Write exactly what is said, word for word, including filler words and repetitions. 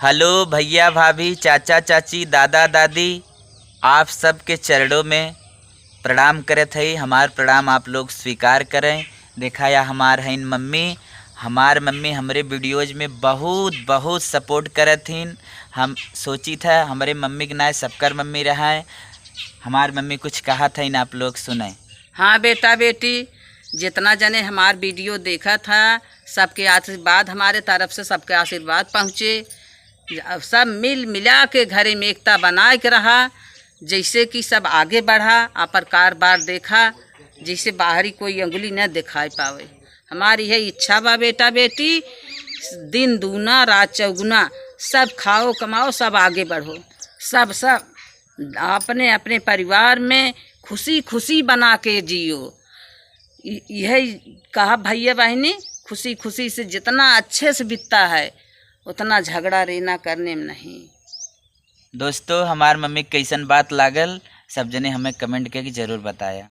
हेलो भैया भाभी, चाचा चाची, दादा दादी, आप सबके चरणों में प्रणाम करत हई। हमार प्रणाम आप लोग स्वीकार करें। देखा या हमार हईन मम्मी, हमार मम्मी हमरे वीडियोज में बहुत बहुत सपोर्ट करत हिन। हम सोचित है हमरे मम्मी के नाय सबकर मम्मी रहे, हमार मम्मी कुछ कहत हईन, आप लोग सुने। हाँ बेटा बेटी, जितना जने हमार वीडियो देखत है, सबके आशीर्वाद, हमारे तरफ से सबके आशीर्वाद पहुँचे। अब सब मिल मिला के घरे में एकता बनाए के रहा, जैसे कि सब आगे बढ़ा, अपन कारोबार देखा, जैसे बाहरी कोई अंगुली न दिखाई पावे। हमारी यह इच्छा बा बेटा बेटी, दिन दूना रात चौगुना, सब खाओ कमाओ, सब आगे बढ़ो, सब सब अपने अपने परिवार में खुशी खुशी बना के जियो। इ-, यही कहा भैया बहनी, खुशी खुशी से जितना अच्छे से बीतता है उतना झगड़ा रेना करने में नहीं। दोस्तों, हमार मम्मी के कैसन बात लागल, सब जने हमें कमेंट करके जरूर बताया।